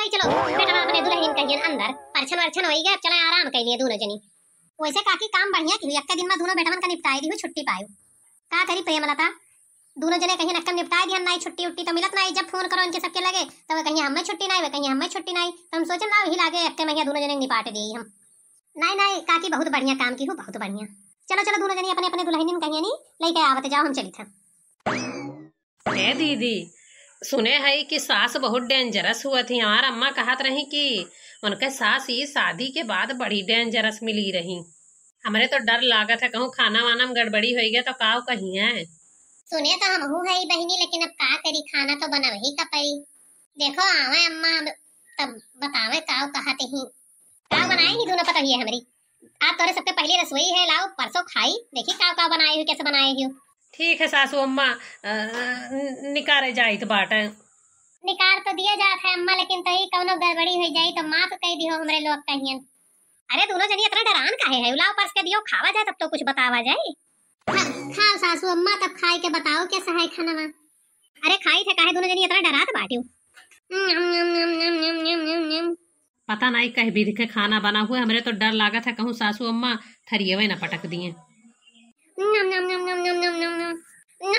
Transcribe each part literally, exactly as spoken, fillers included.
चलो, बेटवा अपने दुलहिन कहियन अंदर, परछन वरछन होई गए, अब चले आराम कइ लिए दूनो जनी। वैसे काकी काम बढ़िया किहू, एक्के दिन मा दूनो बेटवन का निपटाए दिहू, छुट्टी पायू। का करी प्रेमलता, दूनो जने कहियन एक्के निपटाए दिहन, नाई छुट्टी उट्टी तो मिलत नाई, जब फोन करो इनके सबके लगे तो वे कहियन हमें छुट्टी नाई, वे कहियन हमें छुट्टी नाई, तो हम सोचन लाओ यही लागे एक्के महिया दूनो जने निपाट दिए हम। नाई नाई काकी बहुत बढ़िया काम किहू, बहुत बढ़िया। चलो चलो दूनो जनी अपने अपने दुलहिनिन कहियनी लइके आवत जाओ, हम चलित हैं। ए दीदी, सुने हई कि सास बहुत dangerous हुआ थी। हमार अम्मा कहत रही कि उनके सास ई शादी के बाद बड़ी dangerous मिली रही। हमरे तो डर लागत है, कहूँ खाना वाना में गड़बड़ी होई गए तो काव कही है। सुने तो हमहू हई बहिनी, लेकिन अब का करी, खाना तो बनवही का पड़ी। देखो आवे अम्मा, अब तब बतावे काव कहत ही। काव बनाए ही दूनो पतोहिए हमरी। आज तोरे सबके पहली रसोई है, लाओ परसों खाई, देखी काव काव बनाए हो, कैसे बनाए हो। ठीक है सासू अम्मा, अ, न-, निकारे जाइत बाटे। निकार तो दिया जात है अम्मा, लेकिन तही कौनो गड़बड़ी हो जाई तो माफ कइ दिहो हमरे लोग कहियन। अरे दूनो जनी इतना डरान काहे है, लाओ परस के दियो, खावा जाए तब तो कुछ बतावा जाए। खा-, खाओ सासू अम्मा, तब खाए के बताओ कैसा है खाना। अरे खाई थे, काहे दूनो जनी इतना डरात बाटियो। पता नाई कह विधि के खाना बना हुए, हमरे तो डर लागत है कहूँ सासू अम्मा थरियवे न पटक दिए। नम, नम, नम, नम। नम,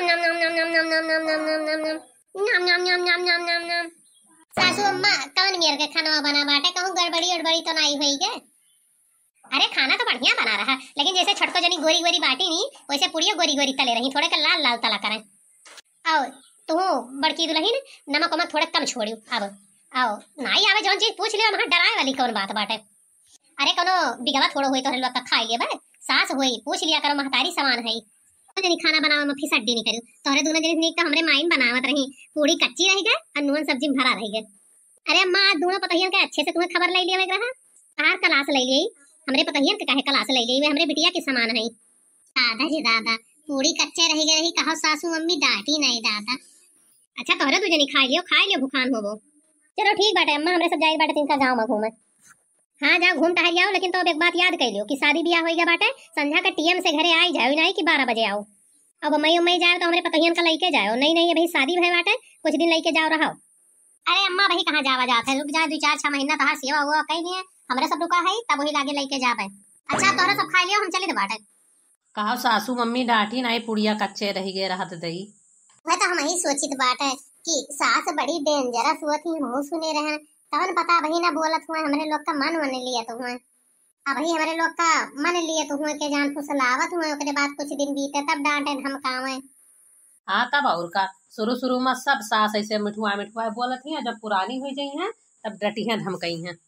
नम, नम, नम। सासू अम्मा, कौन मेर के खानवा बना बाटे, कहूँ गड़बड़ी उड़बड़ी तो नाई होई गे? अरे खाना तो बढ़िया बना रहा, लेकिन जैसे छोटको जनी गोरी गोरी बाटी नी, वैसे पुड़ियो गोरी गोरी तले रही, थोड़े के लाल लाल तला करें। आओ, तू बड़की दुलहिन, नमक उमक थोड़े कम छोड़ियो। अब आओ, नाई आवे जौन चीज पूछ लियो, वहाँ डराए वाली कौन बात बाटे? अरे कौनो बिगवा थोड़ो हुई तोहरे लोग का खाए लेबे, सास हुई, पूछ लिया करो, महतारी समान है। दूनो जनी खाना बनावे में फिसड्डी नहीं करियो, तोहरे दूनो जनी नीक तो हमरे माइन बनावत रही, पूड़ी कच्ची रह गए और नून सब्जी में भरा रह गए। अरे अम्मा, आज दूनो पतोहियन के अच्छे से तुम्हें खबर ले लिया रहा, कहाँ class ले ली, हमरे पतोहियन के काहे class ले ली, वे हमरे बिटिया के समान है। दादा रे दादा, पूड़ी कच्चे रह गए रही, कहो सासू मम्मी डांटी नहीं दादा। अच्छा तोहरे दू जनी खाई लियो, खाई लियो, भुखान होबो। चलो ठीक बाटे अम्मा, हमरे सब जाए बाटे तिनका गाँव में घूमे। हाँ जाओ घूम टहल आओ, लेकिन तो अब एक बात याद कर लियो कि शादी ब्याह होई गया बाटे, संझा का टीएम से घरे आई जाओ, नहीं कि बारह बजे आओ। अब मई मई जाओ तो हमरे पतोहियन का लइके जाओ, नहीं नहीं अभी शादी भय बाटे, कुछ दिन लइके जाओ रहो। अरे अम्मा अभी कहाँ जावा जात है, रुक जा दो चार छह महीना तहार सेवा हुआ कहीं नहीं है, हमरे सब रुका है तब वही लागे लइके जाबे। अच्छा तोहरे सब खाई लियो, हम चलित बाटे। कहो सासू मम्मी डांटी नाई, पुड़िया कच्चे रह गए रहत दई। वह तो हम ही सोचित बाटे कि सास बड़ी dangerous हुआ थी, हम सुने रहे, कौन पता अबही ना बोलत हुए, हमरे लोग का मन वन लियत हुए, अबही हमरे लोग का मन लियत हुए के जान फुसलावत हुए, ओकरे बाद कुछ दिन बीते तब डांटे धमकावे। हाँ तब और का, शुरू शुरू में सब सास ऐसे मिठुआ मिठुआ बोलत ही, जब पुरानी हो जाई हैं तब डटी हैं धमकई हैं।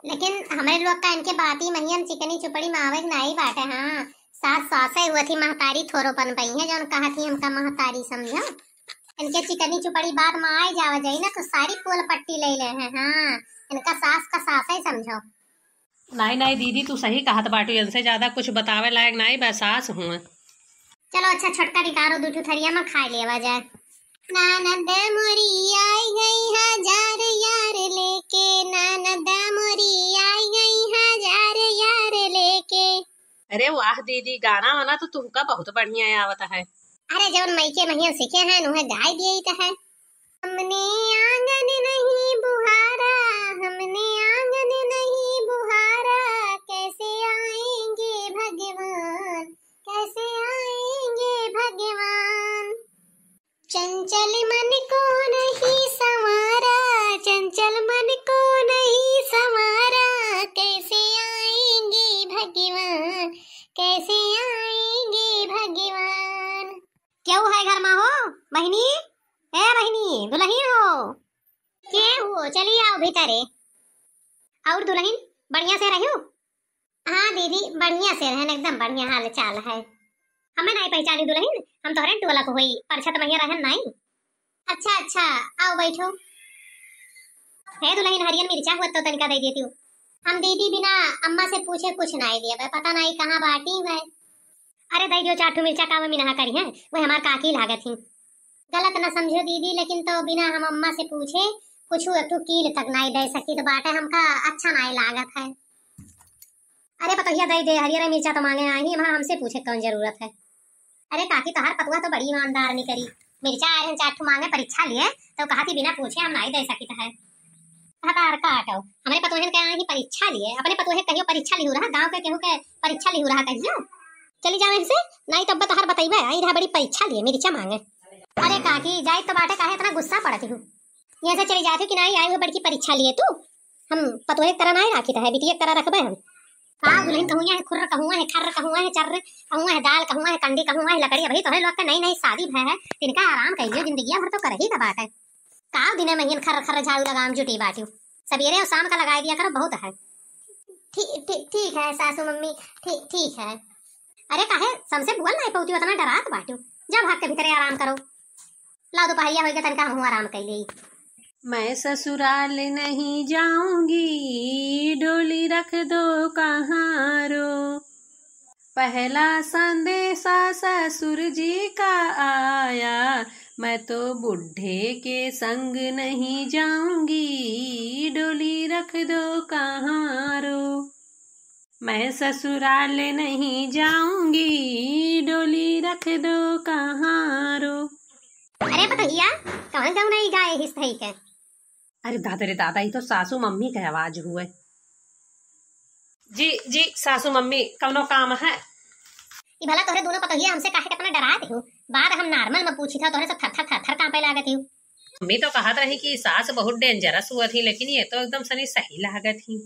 लेकिन हमरे लोग का इनके बाती महियन चिकनी चुपड़ी में आवे के नाई बाटे। हाँ, सास सासे हुआ थी, महतारी थोरो पन पई है, जौन कहा थी हमका महतारी समझो। इनके चिकनी चुपड़ी बात में आए जावा जाई ना तो सारी पोल पट्टी ले ले हैं। हाँ, इनका सास का सासे समझो। नाई नाई दीदी, तू सही कहत बाटू, इनसे ज्यादा कुछ बतावे लायक नाई बा, सास हुए। चलो अच्छा, छोटका निकारो दू ठो थरिया में खाए लेवा जाए। ननद मोरी आई गई हजार यार लेके, ननद मोरी आई गई हजार यार लेके। अरे वाह दीदी, गाना वाना तो तुमका बहुत बढ़िया आवत है। अरे जौन मइके महिया सीखे हैं, उहे गाय दिए ही तो है। हमने आंगन नहीं बुहारा, हमने आंगन नहीं बुहारा, कैसे आएंगे भगवान, कैसे आएंगे भगवान। चंचल मन को नहीं संवारा, चंचल मन को नहीं संवारा, कैसे आएंगे भगवान, कैसे आएंगे भगवान। केहू है घर मा हो? बहिनी, ए बहिनी, दुलहिन हो? केहू हो? चली आओ भीतरे। और दुलहिन, बढ़िया से रह्यू? हाँ दीदी, बढ़िया से रहन, एकदम बढ़िया हाल चाल है। हमें नाई पहचानी दुलहिन, हम तोहरे टोला को होई, परछत महिया रहन नाई। अच्छा अच्छा, आओ बैठो। हे दुलहिन, हरियन मिर्चा हुआ तो तनिका दे देती हूँ। हम दीदी बिना अम्मा से पूछे कुछ नाई दिया, पता नाई कहाँ बाटी है। अरे दे दियो चार ठो मिर्चा, का मम्मी नहा करी है, वह हमार काकी लागत ही। गलत न समझो दीदी, लेकिन तो बिना हम अम्मा से पूछे कुछ एक ठो कील तक नाई दे सकी, तो बाटे हमका अच्छा नाई लागत है। अरे पतोहिया दे दे, हरियर मिर्चा तो मांगे आई, वहाँ हमसे पूछे कौन जरूरत है। अरे काकी, तोहार पतुआ तो बड़ी ईमानदार निकरी, मिर्चा आए चार ठो मांगे परीक्षा लिए, तो कहा थी बिना पूछे हम नाई दे सकित है। अरे का हटाओ, हमरे पतोहन के आई परीक्षा लिए, अपने पतोहे कहियो परीक्षा लिहू रहा, गाँव के केहू के परीक्षा लिहू रहा कहियो। चली जावे हमसे, नाहीं तो अब्बा तोहार बतइबे, आई रहा बड़ी परीक्षा लिए, मिर्चा माँगे। अरे काकी, जाइत तो बाटे, काहे इतना गुस्सा पड़त हू? यहाँ से चली जात हू कि नाहीं, आई हुए बड़की परीक्षा लिए तू, हम पतोहे के तरह नाहीं राखित है, बिटिया के तरह रखबे हम। का दुलहिन, कहूँ है खुर्र, कहूँ है खर्र, कहूँ है चर्र, कहूँ है दाल, कहूँ है कंडी, कहूँ है लकड़ी। अभी तोहरे लोग के नई नई शादी भय है, तिनका आराम कइ लियो, जिंदगिया भर तो करही का बात है। का दिने महियन खर्र खर्र झाड़ू लगावे में जुटी बाटियो, सबेरे और शाम का लगाई दिया करो, बहुत है। ठीक, ठीक, ठीक है सासू मम्मी, ठीक, ठीक है। अरे काहे समसे बोल नाहीं पउतियो, इतना डरात बाटियो, जा भाग के भीतरे आराम करो। लाओ, दोपहरिया होइगा, तनिका हमहू आराम कइ लेई। मैं ससुराल नहीं जाऊंगी, डोली रख दो कहाँ रो। पहला संदेशा ससुर जी का आया, मैं तो बुढ़े के संग नहीं जाऊंगी, डोली रख दो कहाँ रो। मैं ससुराल नहीं जाऊंगी, डोली रख दो कहाँ रो। अरे पतोहिया, कौन गौना ई गाए हिस धई के? अरे दादा रे दादा, ई तो सासू मम्मी के आवाज हुए। जी, जी, सासू मम्मी, कौनो काम है? ई भला तोहरे दोनों पतोहिया हमसे काहे केतना डरात हो? बात हम normal में पूछी था, तोहरे सब थर थर थर थर कांपे लागत हो। मम्मी तो कहत रही कि सास बहुत dangerous हुआ थी, लेकिन ये तो एकदम सनी सही लागत ही।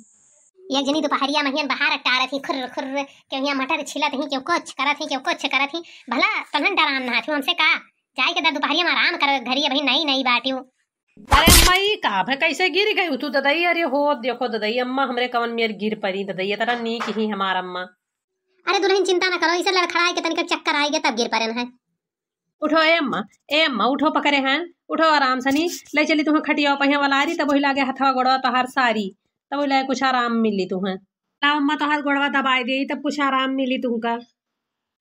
एक जनी दोपहरिया महियन बाहर अटारत ही, खुर्र खुर्र, केहू यहाँ मटर छिलत ही, केहू कुछ करत ही, केहू कुछ करत ही। भला तोहन डरान ना थी हमसे का? जाए के दा दोपहरिया में आराम कर, घरी अभी नई नई बाटियो। अरे अम्मा, ई का भे, कैसे गिर गई तू ददई? अरे हो, देखो ददई, अम्मा हमरे कवन मेर गिर परी ददई, इतना नीक ही हमार अम्मा। अरे दुलहिन, चिंता ना करो, इसे लड़खड़ाए के तनिक चक्कर आइगे तब गिर परेन है। उठो ए अम्मा, ए अम्मा, उठो पकरे हैं, उठो आराम से नी, ले चली तुहें खटिया पहिया वाला आरी, तब वही लागे हथवा गोड़वा तोहार सारी, तब वही लागे कुछ आराम मिली तुहें। लाओ अम्मा, तोहार गोड़वा दबाए दे, तब कुछ आराम मिली तुमका।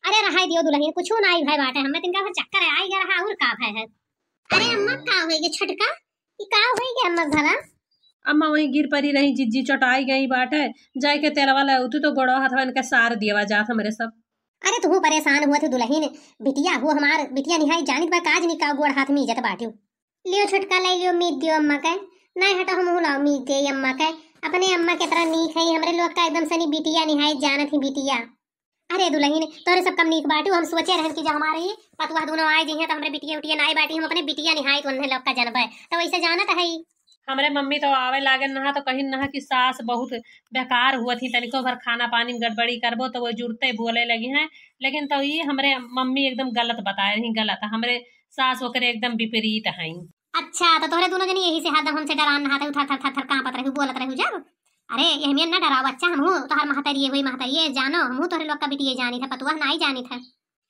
अरे रहाई दियो दुलहिन, कुछ नाई भय बाटे, हमें तिनका भर चक्कर आइगे रहा, और का भय है? अरे अम्मा, का होइगे छोटका? ई का होइगे अम्मा भला? अम्मा वही गिर परी रही जिज्जी, चोटाई गई बाटे, जाए के तेलवा ले उतू तो गोड़वा हथवा इनके सार दियवा जात हमरे सब। अरे तुहू परेशान हुआ थी दुलहिन, बिटिया हो हमार, बिटिया निहाई जानित बा काज निकाव गोड़ हाथ मीजत बाटियो। लियो छोटका, ले लियो मीज दियो अम्मा के। नहीं हटो, हमहू लाओ मीज दे अम्मा के। अपने अम्मा के तरह नीक है, हमरे लोग का एकदम सनी बिटिया निहाई जानत ही बिटिया। अरे दुलहिन, तोहरे सब कम नीक बाटू। हम सोचे रहन कि जब हमारे ही पतुआ दोनों आए जइहें तो हमरे बिटिया उटिया नाई बाटी, हम अपने बिटिया निहाई तो उन्हें लोग का जनबे, तो वैसे जानत है। हमरे मम्मी तो आवे लागेन नहा तो कहिन नहा कि सास बहुत बेकार हुआ थी, तनिको भर खाना पानी में गड़बड़ी करबो तो वो जुड़ते बोले लगी हैं। लेकिन तो ये हमरे मम्मी एकदम गलत बताए रही, गलत। हमरे सास ओकरे एकदम विपरीत हैं। अच्छा, तो तोहरे दोनों जनी यही से हरदम हमसे डरान नहाते, थर थर थर थर कांपत रहू, बोलत रहू जब। अरे, ये हमियन ना डराओ बच्चा, हमहू तोहर महतरिये हुई, महतरिये जानो, हमहू तोहरे लोग का बिटिये जानी था, पतुआ नाई जानी था।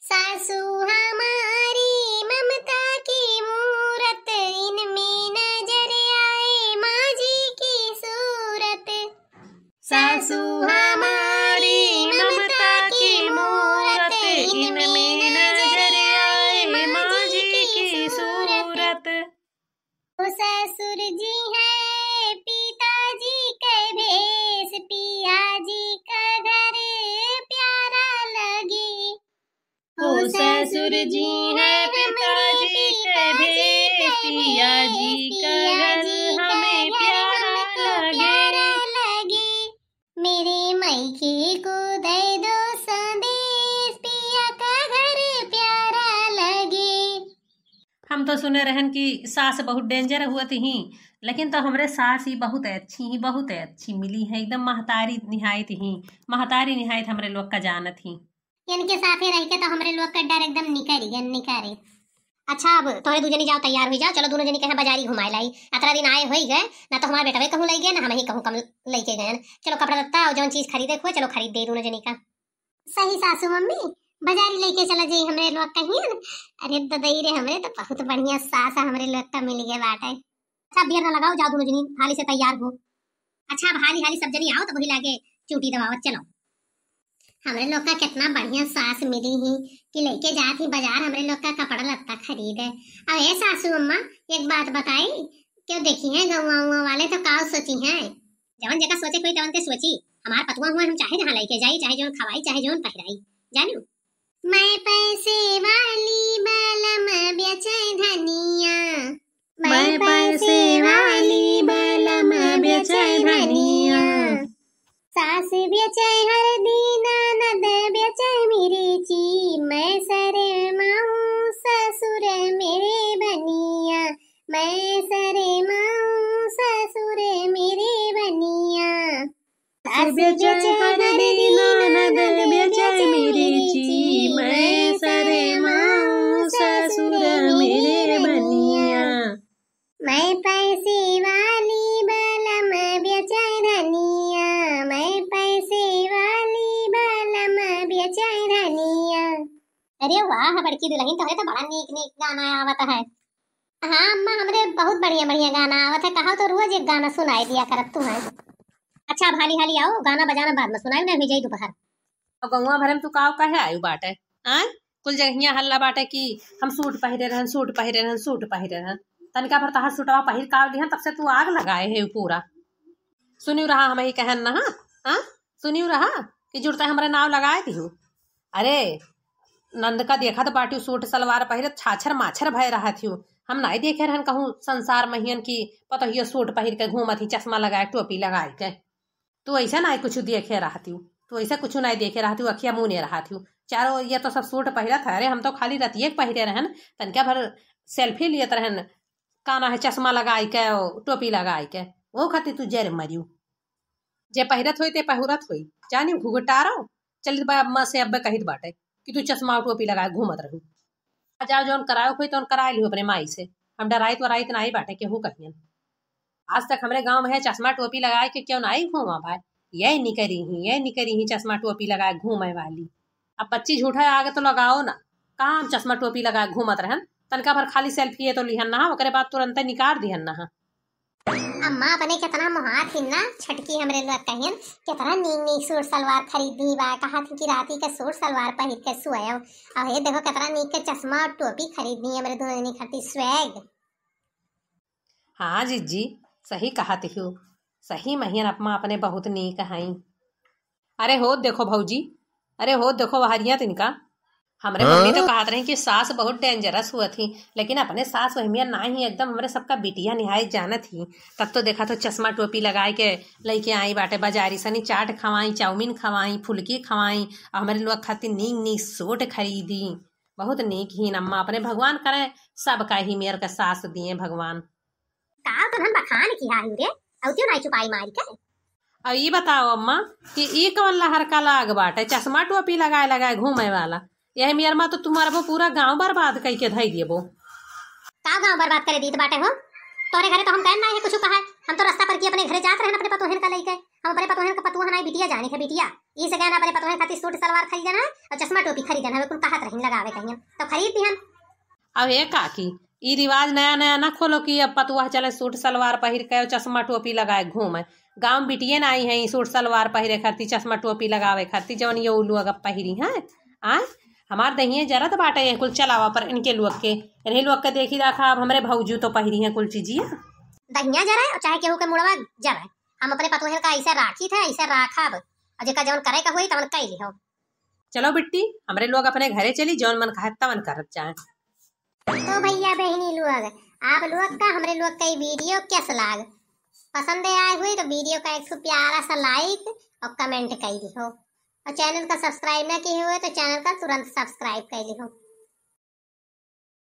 सासू हमारी ममता की मूरत, इनमें नजर आए माँ जी की सूरत। सासू हमारी ममता की मूरत, इनमें नजर आए माँ जी की सूरत। ओ ससुर जी है पिताजी के भेष, पिया जी का घर प्यारा लगे। ओ ससुर जी है पिताजी के भेष, पिया जी का घर हमें प्यारा लगे। मेरे मायके को दे दो संदेश, पिया का घर प्यारा लगे। हम तो सुने रहन कि सास बहुत danger हुआ थी, लेकिन तो हमरे सास ही बहुत अच्छी ही, बहुत अच्छी मिली है, एकदम महतारी निहायत ही, महतारी निहायत हमरे लोग का जानत ही। इनके साथे रह के तो हमरे लोग का डर एकदम निकल गया, निकले। अच्छा, अब तोहरे दू जनी जाओ, तैयार हुई जाओ, चलो दोनों जनी कहीं बाजारी घुमाए लाई। अतरा दिन आए होई गए, ना तो हमारे बेटवे कहूँ लई गए, ना हम ही कहूँ कम लइके गए। चलो कपड़ा लत्ता और जौन चीज खरीदे हुए, चलो खरीद दे दोनों जनी का। सही सासू मम्मी, बाजारी लेके चला जाई हमरे लोग कहीं। अरे ददई रे, हमरे तो बहुत बढ़िया सास हमरे लोग का मिल गए बाटे। अच्छा, देर ना लगाओ, जाओ दोनों जनी हाली से तैयार हो। अच्छा, अब हाली हाली सब जनी आओ तो वही लागे चूटी दबावत चलो। हमरे लोग का कितना बढ़िया सास मिली ही कि लेके जात ही बाजार हमरे लोग का कपड़ा लत्ता खरीदे। अब ए सासू अम्मा, एक बात बताई, क्यों देखी है गौवा उवा वाले तो का सोची है? जवन जगह सोचे कोई तवन ते सोची। हमार पतुआ हुआ, हम चाहे जहाँ लेके जाई, चाहे जौन खवाई, चाहे जौन पहिराई, जानू। मैं पैसे वाली बलम बेचे धनिया, मैं पैसे वाली बलम बेचे धनिया। सास बेचै हरदी, ननद बेचै मिर्ची, मैं शरमाऊं ससुर मेरे बनिया, मैं शरमाऊं ससुर मेरे बनिया। सास बेचै हरदी, ननद बेचै मिर्ची, मैं शरमाऊं ससुर मेरे बनिया। मैं पैसे वाली बलम बेचै धनिया, मैं पैसे वाली बलम बेचै धनिया। अरे वाह बड़की दुलहिन, तोहरे तो बड़ा नीक नीक गाना आवत है। हाँ अम्मा, हमरे बहुत बढ़िया बढ़िया गाना आवत है, कहा तो रोज एक गाना सुनाई दिया करत तू है। अच्छा, अब हाली हाली आओ, गाना बजाना बाद में सुनाई, ना हो जाई दोपहर। और गौवा भरे में तू काव काहे आयु बाटे? आय, कुल जगहिया हल्ला बाटे कि हम सूट पहिरे रहन, सूट पहिरे रहन, सूट पहिरे रहन। तनिका भर तहार सूटवा पहिर काव लिहन, तब से तू आग लगाए है पूरा। सुनियो रहा हम ही कहन ना, हाँ? हाँ, सुनियो रहा कि जुड़ता हमरे नाव लगाए दिहू। अरे, नंद का देखत बाटियो सूट सलवार पहिरत छाछर माछर भय रहत हियो। हम नाई देखे रहन कहूँ संसार महियन की पतोहियो सूट पहिर के घूमत ही, चश्मा लगाए, टोपी लगाए के। तू ऐसा नाई कुछ देखे रहतियो, तू ऐसा कुछ नाई देखे रहतियो, अखिया मुने रहतियो। चारों ये तो सब सूट पहिरत है। अरे, हम तो खाली रतिये के पहिरे रहन, तनिका भर सेल्फी लियत रहन, काना है चश्मा लगाई के, टोपी लगाई के, वो खातिर तू जर मरियो। जे पहिरत होई ते पहिरत होई, जानी घुघटारो। चलित बा अम्मा से अब्बे कहित बाटे कि तू चश्मा और टोपी लगाए घूमत रहू। आ जाओ, जौन करावे होई तौन कराए लियो अपने माई से। हम डराइत वराइत नाई बाटे केहू कहियन। आज तक हमरे गांव में है चश्मा टोपी लगाए के क्यों नाई घूमा भाई? ये निकरी ही, ये निकरी ही चश्मा टोपी लगाए घूमे वाली। अब बच्ची झूठा आगे तो लगाओ ना, कहाँ हम चश्मा टोपी लगाए घूमत रहन? तनका भर खाली सेल्फी तो लिहन ना, ओकरे बाद तुरंते निकार दिहन ना। अम्मा अपने केतना मोहात हिन ना, छटकी हमरे लोग कहियन, केतना नीक नीक सूट सलवार खरीद दी बा, कहा थी कि राती के सूट सलवार पहिर के सोयब। और हे देखो केतना नीक के चश्मा और टोपी खरीद दी हमरे दुल्हनी खातिर, स्वैग। हाँ जिज्जी, सही कहा तिहु, सही महियन अम्मा अपने बहुत नीक हई। अरे हो देखो भौजी, अरे हो देखो वहरिया तिनका। हमरे मम्मी तो कहत रही कि सास बहुत डेंजरस हुआ थी, लेकिन अपने सास वहमिया ना ही, एकदम हमरे सबका बिटिया निहाय जानत ही। तब तो देखा तो चश्मा टोपी लगाए के लइके आई बाटे बाजारी सनी, चाट खवाई, चाउमीन खवाई, फुलकी खवाई, और हमरे लोग खातिर नीक नीक सूट खरीदी। बहुत नीक ही अम्मा, अपने भगवान करे सबका ही मेर के सास दिए भगवान। का तो हम बखान किहा ही रे, अउतियो नाई चुपाई मारी के। अब ई बताओ अम्मा कि ई कौन लहर का लाग बाटे, चश्मा टोपी लगाए लगाए घूमे वाला? यही मेर मा तो तुम्हारे वो पूरा गांव बर्बाद कई के धई देबो। का गांव बर्बाद करे दीत बाटे हो? तोरे घरे तो हम कहन ना है कुछ कहा है। हम तो रास्ता पर की अपने घरे जात रहन अपने पतोहन का लइके। हम अपने पतोहन का पतोहन आई बिटिया जानी है बिटिया। ई से कहना अपने पतोहन खातिर सूट सलवार खरीदना है और चश्मा टोपी खरीदना है, कुल कहत रहिन लगावे कहियन। तो खरीद दिहन। अब हे काकी, ई रिवाज नया नया ना खोलो कि अब पतुआ चले सूट सलवार पहिर के चश्मा टोपी लगाए घूमे। गांव में बिटिये ना आई हैं सूट सलवार पहिरे खातिर, चश्मा टोपी लगावे खातिर, जवन ये उलू अगर पहिरी हैं। आय, हमार दहिये जरत बाटे ये कुल चलावा पर इनके लोग के, इन्हीं लोग के देखी रखा। अब हमरे भौजू तो पहिरी हैं कुल चीजिया। दहिया जरे और चाहे केहू के मुड़वा जरे, हम अपने पतोहन का ऐसे राखी थे, ऐसे राखब। और जेका जवन करे का हुई तवन कई लिहो। चलो बिट्टी, हमरे लोग अपने घरे चली, जौन मन कहे तवन करत जाए। तो भैया बहनी लोग, आप लोग का हमरे लोग का ई वीडियो कैस लाग? पसंद आए हुई तो वीडियो का एक ठो प्यारा सा लाइक और कमेंट कर दिहो, और चैनल का सब्सक्राइब ना किए हुए तो चैनल का तुरंत सब्सक्राइब कर लिहो।